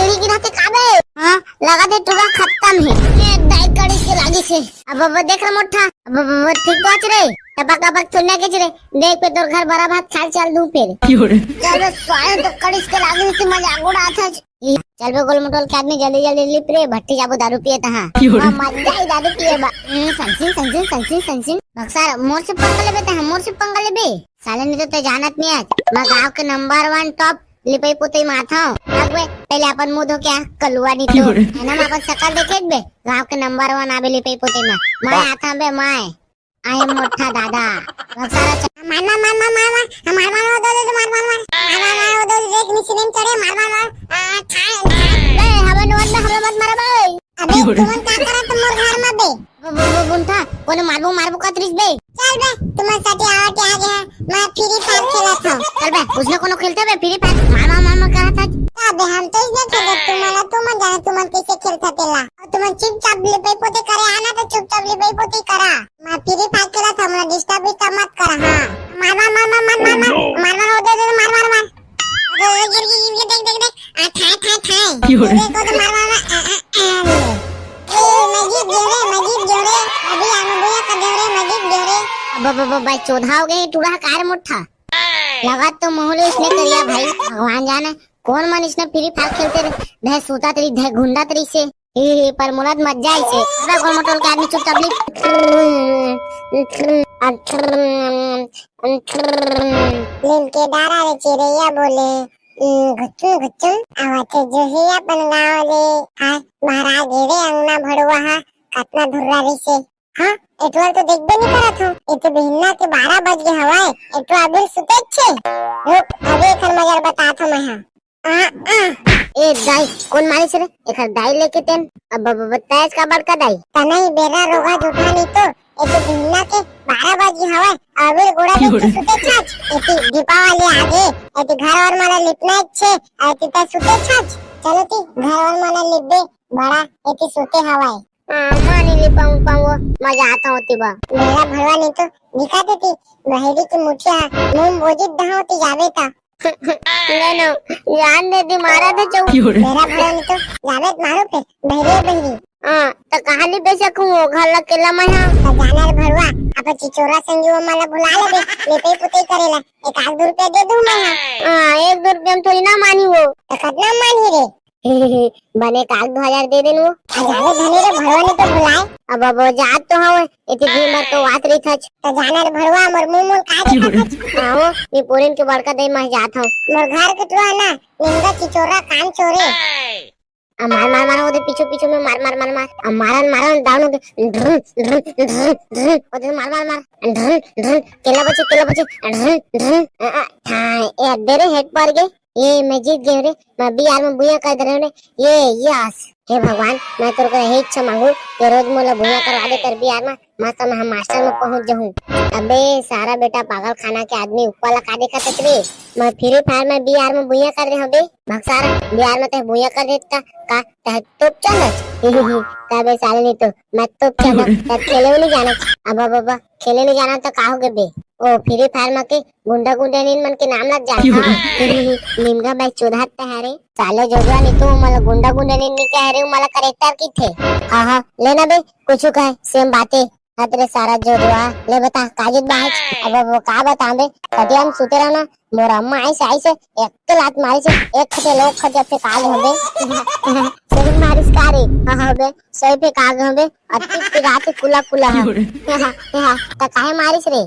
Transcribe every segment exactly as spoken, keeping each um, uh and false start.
ठीक रहते का बे? हाँ, लगा दे टूरा खत्म हे। ए, दाई कड़िस के लागिस हे। अब, अब देख रे मोठा, अब, अब, अब ठीक बात रे। टपक टपक थोड़ी ना गिरही रे। देख बे तोर घर बरा भात खाय ल चल दूं फेर। चल बे साले तो कड़िस के लागिस हे, मजाक उड़ात हे। चल बे गोल मोटोल के आदमी जल्दी जल्दी लिप रे, भट्टी जाबो दारू पिए तहाँ। हाँ, मजा ही दारू पिए बा। हम्म, संसिन, संसिन, संसिन, संसिन। बक्सा मोर से पंगा लेबे तहाँ, मोर से पंगा लेबे। साले नहीं तो ते जानत नहीं आज। मैं गांव के नंबर वन टॉप लिपई पुतई माथा हूँ। भाग बे, पहले अपन मुंह धो के आ, कलुआ नहीं तो। है ना, मैं अपन शकल देखे बे। गांव के नंबर वन आबे लिपई पुतई में। मैं आता बे, मैं। आए मोठा दादा। बक्सा रा च- मार, मार, मार, मार, मार, मार, मार, मार, मार, ओ दो, दो, दो, मार, मार, मार, मार, मार, मार, ओ दो, दो, देख, नीचे नहीं चढ़े, मार, मार, मार, आ, ठाए, ठाए। बे, हमें नोट में, हमें मत मारा बे। अबे, तुमन का करत मोर घर में बे? वो, वो, वो, बुंठा, कोनो मारबो, मारबो का त्रिस बे? चल बे, तुमन साथे आवत आ गया, मैं फ्री फायर खेलत हूँ। चल बे, उसने कोनो खेलते बे, फ्री फायर, मार, मार, मार, मार, कहा था। अबे, हम तो इसने खेलत, तुमन, तुमन जाने, तुमन कैसे खेलता तेला। तुमन चुपचाप लिपई पोते करे आना, तो चुपचाप लिपई पोते करा। मैं फ्री फायर खेलत हूँ, मोला डिस्टर्ब विस्टर्ब मत कर। हाँ, मार, मार, मार, मार, मार, मार, मार, मार, मार, ओ दे, दे, मार, मार, मार। ओ दे, ओ दे, गिर, गिर, गिर, देख, देख, देख। आ, ठाए, ठाए, ठाए। क्यों रे? दे, दे, दे, मार, मार, मार। आ, आ, आ, ले। ए, मैं जीत गयो रे, मैं जीत गयो रे। अभी आनो भैया कर दे रे, मैं जीत गयो रे। अब, अब, अब, भाई, चोधा हो गए, टूरा कार मोठा। लगा तो मोहले इसने करिया भाई, भगवान जाने कौन मन इसने फ्री फायर खेलते रे, धे सूता तरी, धे घुंडा तरी से। हे, हे, पर मोला त मजा आइसे। अबे गोल मोटोल के आदमी चुपचाप लिख। नीम के डारा रे चिरैया बोले, "उम, घुच्चुम, घुच्चुम, आवत हे जो हे अपन गाँव ले।" हाय, महाराज हे रे अंगना भड़ुआ हा, कतना धुर्रा रहिसे। हाँ, एटवर तो देखबे नहीं करत हूँ। ए तो बिहन्ना के बारह बज गए हवाए, एटवर अभी सुते छे। रुक, अभी एकर मजा ल बतात हूँ मैं हा। आ, आ। ए दाई, कोन मारिस रे? एकर दाई लेके तेन। अब, अब, अब, तैस का बड़का दाई। तनई बेरा रोगा जूठा नहीं तो, ए तो बिहन्ना के बारह बजे हवय, अबीर गोड़ा लेके सुते छाछ। एती दीपावली आगे, एती घर और माला लिपना छे, एती तै सुते छाछ। चलो ती घर और माला लिप दे, बड़ा एती सुते हवय। हाँ, मानी लिपाऊं पाऊं, मजा आता होती बा। मेरा भरवा नहीं तो दिखा देती, बहेरी की मुठिया, मुंह बोजित दहा होती जावे ता। ले नो, जान दे दी, मारा था चौ। मेरा भरवा नहीं तो जावे त मारो पे, बहरी है बहरी। हाँ, तो कहाँ ले बेच सकूं वो घर ला केला मैं हाँ? तो जाना रे भरवा, अपन चिचोरा संगी वो मला बुला ले बे, लेपई पुतई करेला, एक आध दो रुपया दे दूं मैं हाँ। हाँ, एक दो रुपया में थोड़ी ना मानी वो। तो कितना मानी रे? बने काल दो हजार दे देन वो। आ जावे धनी रे भरवा नहीं तो बुलाए। अब, अब वो जात तो हवे, एती दिन भर तो वात रही थच। तो जाना रे भरवा, मोर मुंह मोल का देखा थच। हाँ वो, ये पोरिन के बड़का दे मैं जात हूँ। मोर घर के टुआ ना, निंदा चिचोरा कान चोरे। आ मार, मार, मार, ओदे पीछू, पीछू में मार, मार, मार, मार। आ मारन, मारन, down हो गए। ढ्रुन, ढ्रुन, ढ्रुन, ढ्रुन। ओदे मार, मार, मार। ढ्रुन, ढ्रुन, केला बचे, केला बचे। ढ्रुन, ढ्रुन। आ, आ, हाँ, ए, अब्बे रे, हेड पर गए। ये मैं जीत गए रे, मैं बिहार में भुइयां कर दे रहे रे। ये, यस। हे भगवान, मैं तोर करा हे इच्छा मांगू कि रोज मोला भुइयां करवा दे कर बिहार में, मस्त मैं हम मास्टर में पहुंच जाहूं। अबे सारा बेटा पागल खाना के आदमी ऊपर ला का देखत हस रे? मैं फ्री फायर में बिहार में भुइयां कर दे हूं बे। भक्सार, बिहार में ते भुइयां कर देता का? ते तोप चंदस। तबे साले नहीं तो, मैं तोप चंदस, ते खेले नहीं जाना। अब, अब, अब, खेले नहीं जाना तो का हो गए बे? ओ फ्री फायर में के गुंडा गुंडा नीन मन के नाम लग जाता। निमगा भाई चोधात ते हरे। साले जोगवा नहीं तो मला गुंडा गुंडा नीन नहीं कह रहे, मला करेक्टर की थे। हाँ, हाँ, लेना बे, कुछ कहे, सेम बातें। हाँ, तेरे सारा जोगवा, ले बता, काजित बाहर। अब, अब वो का बताऊं बे, कभी हम सुते रहना, मोर अम्मा आइस, आइस, एक तो लात मारिस, एक खटे लोग खटे फेंका गे हबे। सही मारिस का रे? हाँ, हाँ बे, सही फेंका गे हबे। अति पिरात कुला कुला है। हाँ, हाँ, त काहे मारिस रे?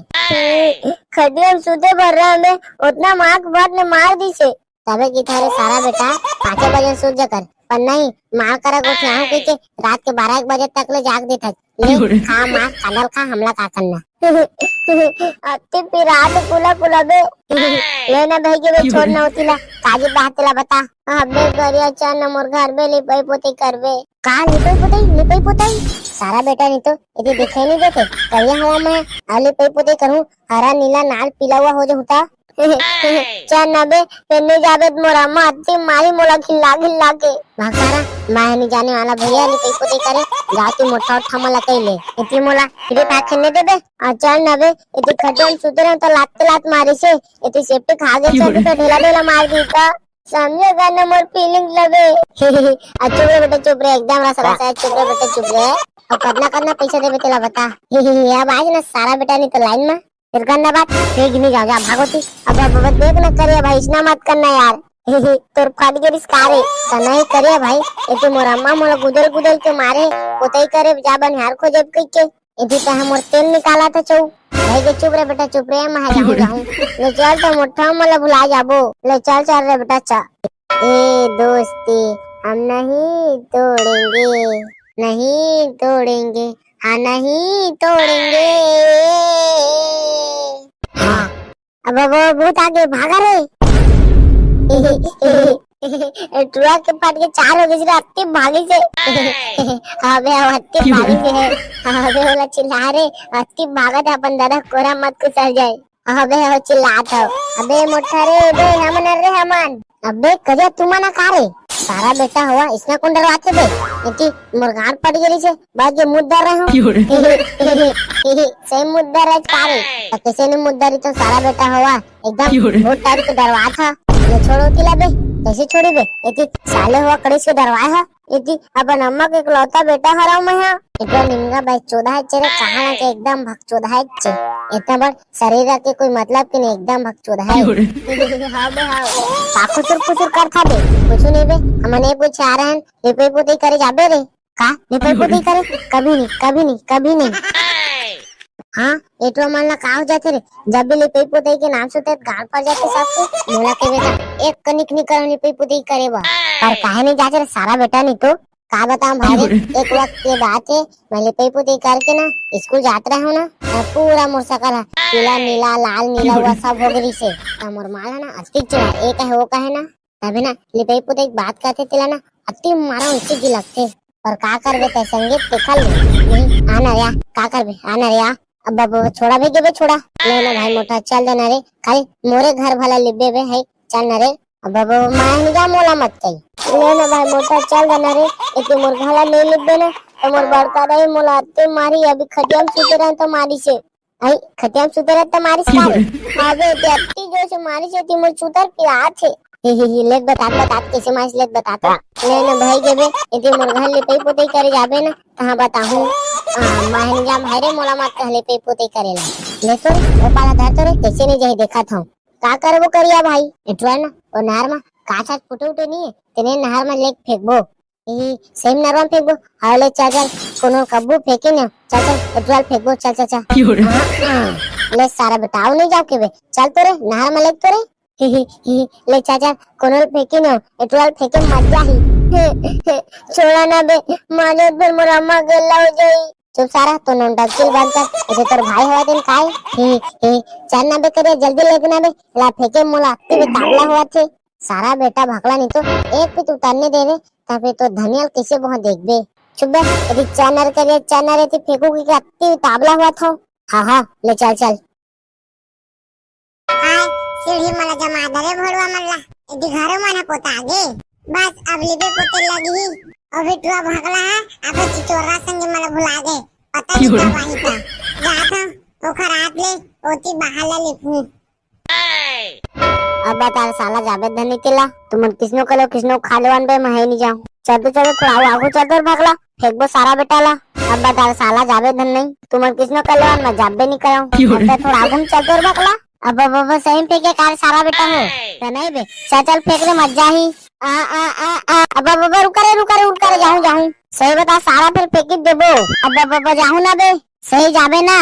खटिया में सुते भर रहा हबे, उतना मार के बात ने मार दिसे। तबे की थारे सारा बेटा पाँचे बजे सूत जा कर, पर नहीं, मार करा गोठियाहूं कह के रात के बारह एक बजे तक ले जाग देथस। ले, खा मार, कांदल खा, हमला का करना। अति पिरात कुला कुला बे। ले ना भाई के बे, छोड़ ना होती ला, काजी बात ला बता। अबे गरिया चल ना मोर घर बे, लिपई पोतई करबे। का लिपई पोतई, लिपई पोतई? सारा बेटा नहीं तो, यदि दिखाई नहीं देते, करिया हवा में, आ लिपई पोतई करूं, हरा नीला नाल पीला हुआ हो जा होता। चल ना बे, फेर नहीं जाबे त मोर अम्मा अत्ती मारी मोला घिल्ला घिल्ला के। भक्सारा, मैं नहीं जाने वाला भैया, नहीं कहीं को नहीं करे, जा तू मोटा उठा मला कहीं ले। इतनी मोला फ्री फायर खेलने देबे। आ चल ना बे, इतनी खटिया में सुते रहो तो लात के लात मारिसे, इतनी सेफ्टी खा गए, चल तो ढेला ढेला मार दी तो। समझे गा ना मोर feeling लबे। आ चुप रे बेटा, चुप रे, एकदम रस रस है, चुप रे बेटा, चुप रे। अब कतना कतना पैसा देबे तेला बता। अब आज ना सारा बेटा नहीं तो line में। फिर गंदा बात, फेंक नहीं जाओ, जा भागो ती। अब, अब, अब देख ना करिया भाई, इसना मत करना यार। तोर फट गे रिस का रे, त नहीं करिया भाई। एती मोर अम्मा मोला गुदल गुदल के मारे, पोतई करे जा बनिहार खोजे कह के। एती तह मोर तेल निकाला था चौ। भाई के चुप रे बेटा, चुप रे, मैं जाऊं, जाऊं। ले चल तो मोठा मोला भुला जाबो। ले चल, चल रे बेटा, चल। ए दोस्ती हम नहीं तोड़ेंगे, नहीं तोड़ेंगे, हाँ नहीं तोड़ेंगे। हाँ। अब वो भूत आगे भागा रे। टुआ के फट के चार हो गई रे, अत्ती भागी से। अबे वो अत्ती भागी से है। अबे बोला चिल्ला रे, अत्ती भागत है, अपन दादा कोरा मत कुसर जाए। अबे हो चिल्लात हो। अबे मोठा रे, बे हमन रे हमन। अबे करिया तुमन का रे? सारा बेटा हुआ, इसने कौन डरवाथे बे? एती मोर गांड फट गई से, बाद के मुद्दा रहे हो। क्यों रे? सही मुद्दा रहे का रे? त कैसे नहीं मुद्दा रही तो सारा बेटा हुआ, एकदम क्यों रे? बहुत टाइप के डरवात हा। ये छोड़ो तिला बे, कैसे छोड़ी बे? एती साले हुआ कड़े से डरवाए हा। एती अपन अम्मा के इकलौता बेटा हरव मैं हा। इतना निंगा भाई चोदा है चेरे, कहाँ ना के एकदम भकचोदा है चे। इतना बड़ शरीर के कोई मतलब के नहीं, एकदम भकचोदा है। हाँ बे, हाँ। का खुसुर खुसुर कर था बे? कुछ नहीं बे, हमने कुछ आ रहे हैं, लिपई पुतई करे जाबे रे। का? लिपई पुतई करे? कभी नहीं, कभी नहीं, कभी नहीं। हाँ, एटवा मन ला का हो जाथे रे? जब भी लिपई पुतई के नाम सुनते, गाल पर जाथे सबके। मोला के बेटा, एक कनिक नहीं करन लिपई पुतई करे बा। पर काहे नहीं जाथे रे सारा बेटा नहीं तो? का बताऊं भाई रे, एक वक्त के बात है, मैं लिपई पुतई करके ना स्कूल जात रहे हूँ ना, मैं पूरा मोर सकल है, पीला नीला, लाल नीला, हुआ सब हो गई से। त मोर माला ना अस्तिक चढ़ा, एक है वो कहे ना, तभी ना लिपई पुतई के बात करते तेला ना, अति मारा उनसे जी लगते। पर का करबे तै संगीत देखल नहीं, आना रे आ, का करबे, आना रे आ। अब, अब, अब छोड़ा भी गेबे छोड़ा। ले ना भाई मोटा, चल देना रे, खाली मोरे घर भला लिबे बे है, चल ना रे। अब, अब, अब मैं नहीं जा मोला मत कही। ले ना भाई मोटा, चल देना रे, इतनी मोर घला नहीं लिबे ना, तो मोर बड़का दाई मोला अत्ते मारी, अभी खटिया में सुते रहे तो मारी से। आई, खटिया में सुते रहे तो मारी से का रे? अबे, ते अत्ती जोर से मारी से, ती मोर चूतर पिरात है। हे, हे, हे, लेत बतात, बतात, कैसे मारिस लेत बतात। ले ना भाई गेबे, यदि मोर घर लिपई पुतई करे जाबे ना, तहाँ बताहूँ। आ, महन जा भाई रे, मोला मत कहले पे पुतई करेला। ले तो रे, ओ पाला धर तो रे, कैसे नहीं जाही देखत हूँ। का करबो करिया भाई? एठवा ना, ओ नहर मा का साथ फुटे उठे नहीं है, तेने नहर मा लेके फेंकबो। ए, सेम नहर मा फेंकबो। हाँ ले चल चल, कोनो कब्बू फेंके ना। चल चल, एठवा फेंकबो, चल चल चल। क्यों रे? हाँ, हाँ। ले सारा बेटा, आओ नहीं जाओ के बे। चल तो रे, नहर मा लेके तो रे। ही, ही, ही, ले चाचा, कोनो ल फेंके न, एटुआ ल फेंके मत जाही। छोड़ा ना बे, माने फिर मोर अम्मा गेला हो जाई। चुप सारा, तो नौटंकी ल बंद कर, ऐसे तोर भाई हवा दिन काय? ही, ही, चल ना बे करे, जल्दी लेके ना बे, ला फेंके मोला, अत्ती बे ताबला हुआ थे। सारा बेटा भकला नहीं तो, एक भी तू उतारने दे रे, तबे तो धनिया ल कैसे बहुत देखबे। चुप बे, यदि चैनल करे, चैनल रे, ती फेंकू की अत्ती बे ताबला हुआ था। हाँ, हाँ, ले चल, चल। आय, सीढ़ी मला जमा दे रे भोलवा मन ला। एदी घरो मन ह पोता गे। बस अब लिपे पोते लगही। ओ बिटुआ भगला है, अबे चिचोरा संगे मला भुला गे। पता नहीं कब आही ता। जात हूँ, ओखर हाथ ले, ओती बाहर ला लिपू। अब बता साला जाबे धनी तिला, तुमन किसनो कलो, किसनो खा लेवन बे, मैं नहीं जाऊँ। चल तो चल, थोड़ा आगू चल तो भगला, फेंकबो सारा बेटा ला। अब बता साला जाबे धन नहीं, तुमन किसनो कलो, मैं जाबे नहीं करऊँ। अब तो थोड़ा आगू में चल तो भगला। अब, अब, अब सही में फेंके कार सारा बेटा हो। त नहीं बे, चल, चल फेंक रे, मजा ही। आ, आ, आ, आ, अब, अब, अब, रुका रे, रुका रे, रुका रे, जाहूँ, जाहूँ। सही बता, सारा फिर फेंकी देबो। अब, अब, अब, जाहूँ ना बे, सही जाबे ना।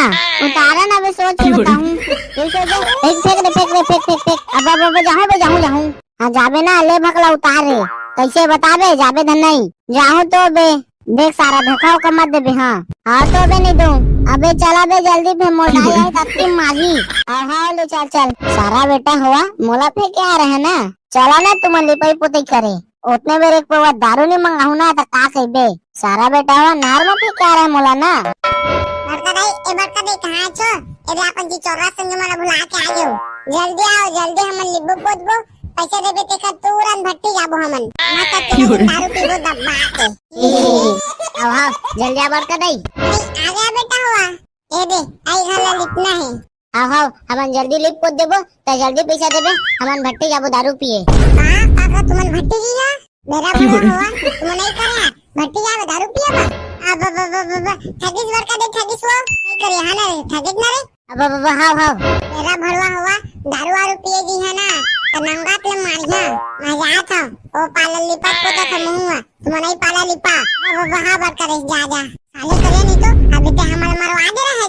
उतारा ना बे, सोच के बताहूँ। ये सोच, फेंक, फेंक रे, फेंक रे, फेंक, फेंक, फेंक। अब, अब, अब, जाहूँ बे, जाहूँ, जाहूँ। हाँ, जाबे ना, ले भकला उतार रे। कैसे बताबे, जाबे धन नहीं। जाहूँ तो बे। देख सारा धोखा ओखा मत देबे, हाँ। हाँ तो बे नहीं दूँ। अबे चला बे जल्दी, बे मोर दाई आई तत्ती मारी। हाँ, हाँ, ले चल, चल। सारा बेटा हुआ, मोला फेंके आ रहे ना। चला ना तुमन लिपई पुतई करे। ओतने बेर एक पौवा दारू नहीं मंगाहूँ ना, त का कहिबे? सारा बेटा हुआ, नार में फेंके आ रहे मोला ना। बड़का दाई, ए बड़का दाई, कहाँ छो? ए दे अपन चिचोरा संगे मोला भुला के आ गेव। जल्दी आओ, जल्दी हमन लिबो पोतबो। पैसा देबे तेकर तुरंत भट्टी जाबो हमन। मस्त तेरा दारू पीबो दब्बा के। आओ, आओ, जल्दी आ बड़का दाई। ए, आ गया बेटा हुआ। ए दे, आई घर ला लिपना है। हाव, हाव, हमन जल्दी लिप पोत देबो, त जल्दी पैसा देबे, हमन भट्टी जाबो दारू पिए। का, काका, तुमन भट्टी जी हा? बेरा भला होवा, तुमन नहीं करे, भट्टी जाबे दारू पिए बा। अब, अब, अब, अब, अब, ठगिस बड़का दे, ठगिस वो, नहीं करे, हाँ ना रे, ठगिस ना रे। अब, अब, अब, हाव, हाव। बेरा भलवा होवा, दारू वारू पिए जी है ना, त नंगात ले मारिया, मैं जात हूँ, ओ पाला लिपा पोता था मुँह, तुमन नहीं पाला लिपा। अब, अब, हाँ बड़का रे, जा, जा। साले करे नहीं तो, अभी ते हमन मरवा दे रहे।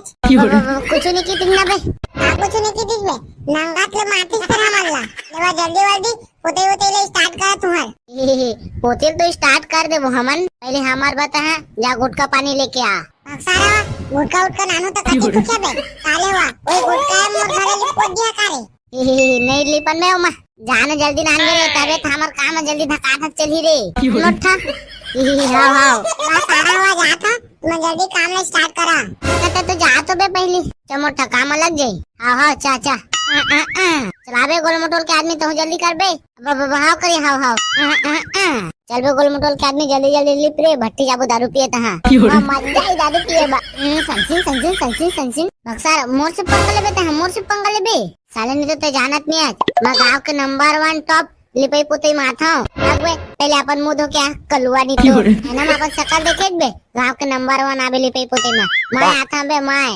कुछ नहीं की दिखना बे। का कुछ नहीं की दिख बे? नंगात ले मारतीस फिर हमन ला। लेवा जल्दी, जल्दी, पोते, पोते ले start कर तुहर। पोते तो start कर देबो हमन, पहले हमार बता है, जा गुटखा पानी लेके आ। बक्सारा, गुटखा उटखा नानू तो कति कुछ बे, साले हुआ, ओए गुटखा है मोर घरे लिपो दिया का रे? नहीं लिपन में ओमा, जाने जल्दी नान मेरे, तबे तो हमार काम जल्दी धकाधक चली रे। मोटा, हाव, हाव। बस सारा हुआ जात हा, तुमन जल्दी काम ला start करा। त, त, त जा तो बे पहली, चमोटा काम लग जाई। हाव, हाव, चा, चा। आ, आ, आ। चला बे गोल मोटोल के आदमी, तहूँ जल्दी कर बे। अब, अब, अब, हाव करे, हाव, हाव। आ, आ, आ। चल बे गोल मोटोल के आदमी, जल्दी, जल्दी लिप रे, भट्टी जाबो दारू पिए तहाँ। क्यों रे? हाँ, मजा ही दारू पिए बा। हम्म, संसिन, संसिन, संसिन, संसिन। बक्सा, मोर से पंगा लेबे तहाँ, मोर से पंगा लेबे। साले नहीं तो ते जानत नहीं आज। मैं गाँव के number one top लिपई पुतई में आत हूँ। अब बे, पहले अपन मुंह धो के आ, कलुआ नहीं तो। क्यों रे? है ना, मैं अपन शकल देखे बे। गाँव के number one आबे लिपई पुतई में। मैं वाह। आत हूँ बे, मैं।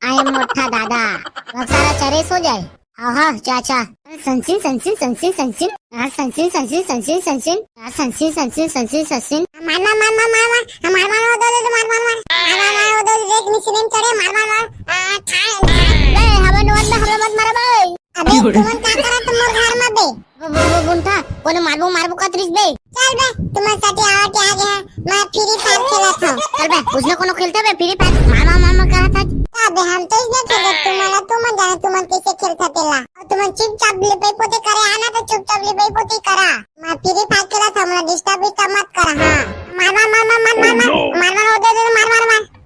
आए मोटा दादा। बक्सारा चरेस हो जाए। हाँ, हाँ, चा, चा। संसिन, संसिन, संसिन, संसिन। हाँ, संसिन, संसिन, संसिन, संसिन। हाँ, संसिन, संसिन, संसिन, संसिन। मार, मार, मार, मार, मार, मार। हाँ, मार, मार, वो दो, दो, दो, मार, मार, मार। मार, मार, मार, वो दो, दो, देख, नीचे नहीं चढ़े, मार, मार, मार। आ, ठाए, ठाए। बे, हमें मत, हमें मत मारा बे। अबे, अबे। तुमन का करत मोर घर में बे? बु-, बु-, बु-, बुंठा, कोनो मारबो, मारबो कत रिस बे? चल बे, तुमन साथे आवत आ गया, मैं Free Fire खेलत हूँ। चल बे, उसने कोनो खेलते बे Free Fire? मार, मार, मार, मार, कहा था। अबे, हम तो इसने खेलत, तुमन, तुमन जाने, तुमन कैसे खेलता तेला। और तुमन चुपचाप लिपई पोते करे आना, तो चुपचाप लिपई पोते करा। मैं Free Fire खेलत हूँ, मैं disturb विस्टर्ब मत करा, हाँ। मार, मार, मार, मार, मार, मार, मार। Oh, no। मार, मार, वो दे, दे, दे, मार, मार, मार।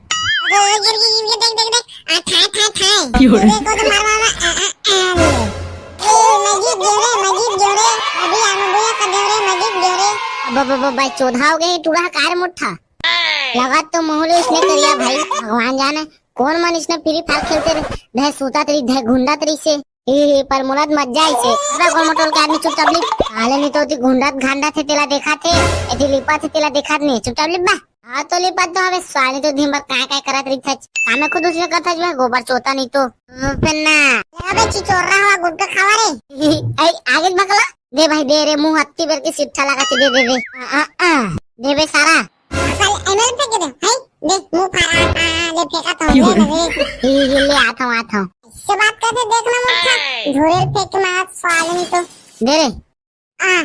अरे, गिर, गिर, गिर, देख, देख, देख। आ, ठाए, ठाए, ठाए। क्यों रे? देखो तो मार, मार, मार। आ, आ, आ, ले। ए, मैं जीत गयो रे, मैं जीत गयो रे। अभी आनो भैया कर दे रे, मैं जीत गयो रे। अब, अब, अब, भाई, चोधा हो गए, टूरा कार मोटा। लगा तो मोहले इसने करिया भाई, भगवान जाने, कौन मन इसने Free Fire खेलते रहे, धे सूता तरी, धे घुंडा तरी से। ए, ए, पर मोला त मजा आइसे। अबे गोल मोटोल के आदमी चुपचाप लिप। साले नहीं तो ओती घुंडत घांडत हे तेला देखा थे, एती लिपा थे तेला देखा नहीं, चुपचाप लिप बा। हाँ तो लिपा तो हवे साले तो दिन भर काय काय करत रही था। सामने खुद उसने कथा जो है गोबर चोता नहीं तो। हम्म, फिर ना। अबे चिचोर रहा हुआ गुटखा खावा रे। ए, आगे बकला। दे भाई दे रे, मुंह हत्ती बेर के सिट्ठा लगा के दे दे दे। आ, आ, आ। दे बे सारा। साले एमएल फेंक दे, हैं? दे, मुंह फाड़ा, आ, ले फेंका तो, ले, ले। ये, ये ले, आता हूँ, आता हूँ। इससे बात करते देखना मत था, झोरे फेंक मार, साले नहीं तो। दे रे। आ।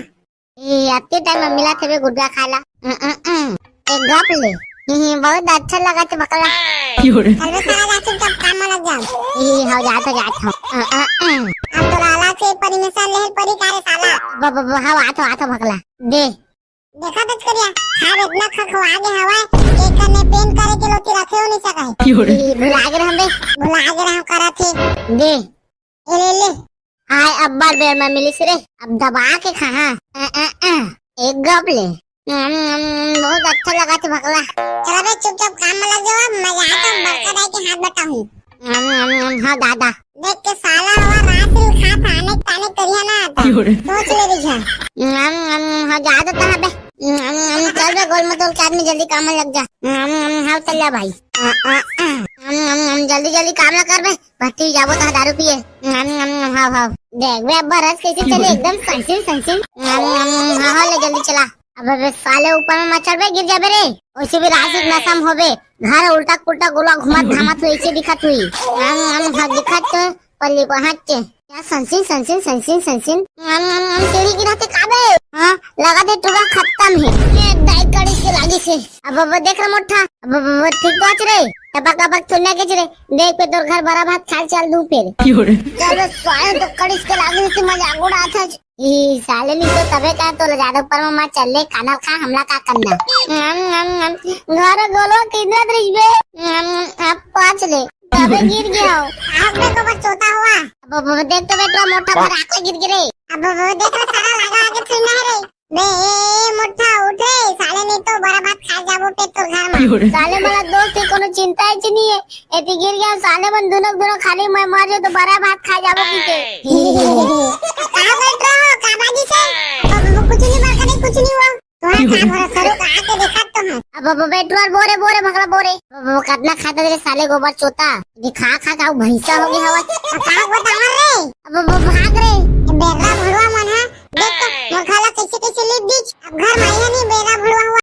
ये अत्ते टाइम में मिला थे बे गुटखा खाला। अं, अं, अं। एक गप ले। ही, ही, बहुत अच्छा लगा थे बकला। क्यों रे? चल बे साला, जा चुपचाप काम में लग जा। ही, ही, हाँ, जात हूँ, जात हूँ। अं, अं, अं। अब तो लाला से परमिशन ले परी का रे साला। ब-, ब-, ब-, हाँ, आत हूँ, आत हूँ बकला। दे। देखा तो करिया, खाब इतना खखवा गे हवय, के कने पेन करे के लोटी रखे हो नहीं सका है। क्यों रे? ई भुला गे रहम बे, भुला गे रहम करा थे। दे। ए ले ले। हाय, अब्बड़ बेर में मिलिस रे, अब दबा के खा, हाँ। अ, अ, अ, एक गप ले। अम, अम, अम, बहुत अच्छा लगा थे भकला। चला बे, चुपचाप काम में लग जावा, मैं जाता हूँ, बड़का दाई के हाथ बटाऊँ। अम, अम, अम, हाँ दादा। देख के साला हवा रासिल खा था, अनेक ताने करिया ना आता। क्यों रे? सोच ले रही है। अम, अम, हाँ, जा तो तहाँ बे। अम, अम, अम, चल बे, गोल मटोल के आदमी जल्दी काम में लग जा। अम, अम, अम, हाँ, चल जा भाई। अ, अ, अ। अम, अम, अम, जल्दी, जल्दी काम ना कर बे। भट्टी जाबो तहाँ दारू पिए। अम, अम, अम, हाँ, हाँ। देख बे, अब्बा रस कैसे चले, एकदम संसिन, संसिन। अम, अम, अम, हाँ, हाँ, ले जल्दी चला। अबे बे साले, ऊपर में मत चढ़ बे, गिर जाबे रे। वैसे भी रासिक नशा में होबे, घर उल्टा पुल्टा गोला घुमत घामत हुई, ऐसे दिखत हुई। हम, हम, हाँ, दिखत तो पल्ली पहुंच के। क्या संसिन, संसिन, संसिन, संसिन? हम, हम, हम सीढ़ी गिरा थे काबे? हाँ, लगा थे टूरा खत्म है। ये दाई कड़ी के लागी से। अब, अब देख रे मोटा, अब, अब, अब ठीक बात रे। टपक टपक चुन्ना के रे। देख पे तोर घर बड़ा भात खा चल दूं फिर। क्यों रे? चलो, स्वाय तो कड़ी के लागी से मजाक उड़ा था। ई साले नहीं तो तबे का तो ज्यादा ऊपर में मत चल ले, खाना खा, हमला का करना। हम, हम, हम, घर गोलो किधर रही बे? हम, आप पाँच ले, तबे गिर गया हो। आप बे को बस चोता हुआ। अब, अब, अब देख तो बेटा मोटा भर आके गिर गिरे। अब, अब, अब देख तो सारा लगा आके फिरना है रे। बे, ए, ए, मोटा उठ रे, साले नहीं तो बड़ा भात खा जाबो पे तो घर में। साले मला दोस्त ही कोनो चिंता ही नहीं है। एती गिर गया साले मन दुनो दुनो खाली मैं मर जाऊं तो बड़ा भात खा जाबो की के। का बोल रहा हो? का बाजी से? अब वो कुछ नहीं बात करे, कुछ नहीं हुआ। तोरा का भरोसा, रुक, आके देखा तो हम। अब, अब, अब, पेट्रोल बोरे, बोरे, मगला बोरे। अब, अब, कितना खाता तेरे साले गोबर चोता। दिखा खा का भैंसा हो गया हवा। अब का बता रे? अब, अब, अब, भाग रे।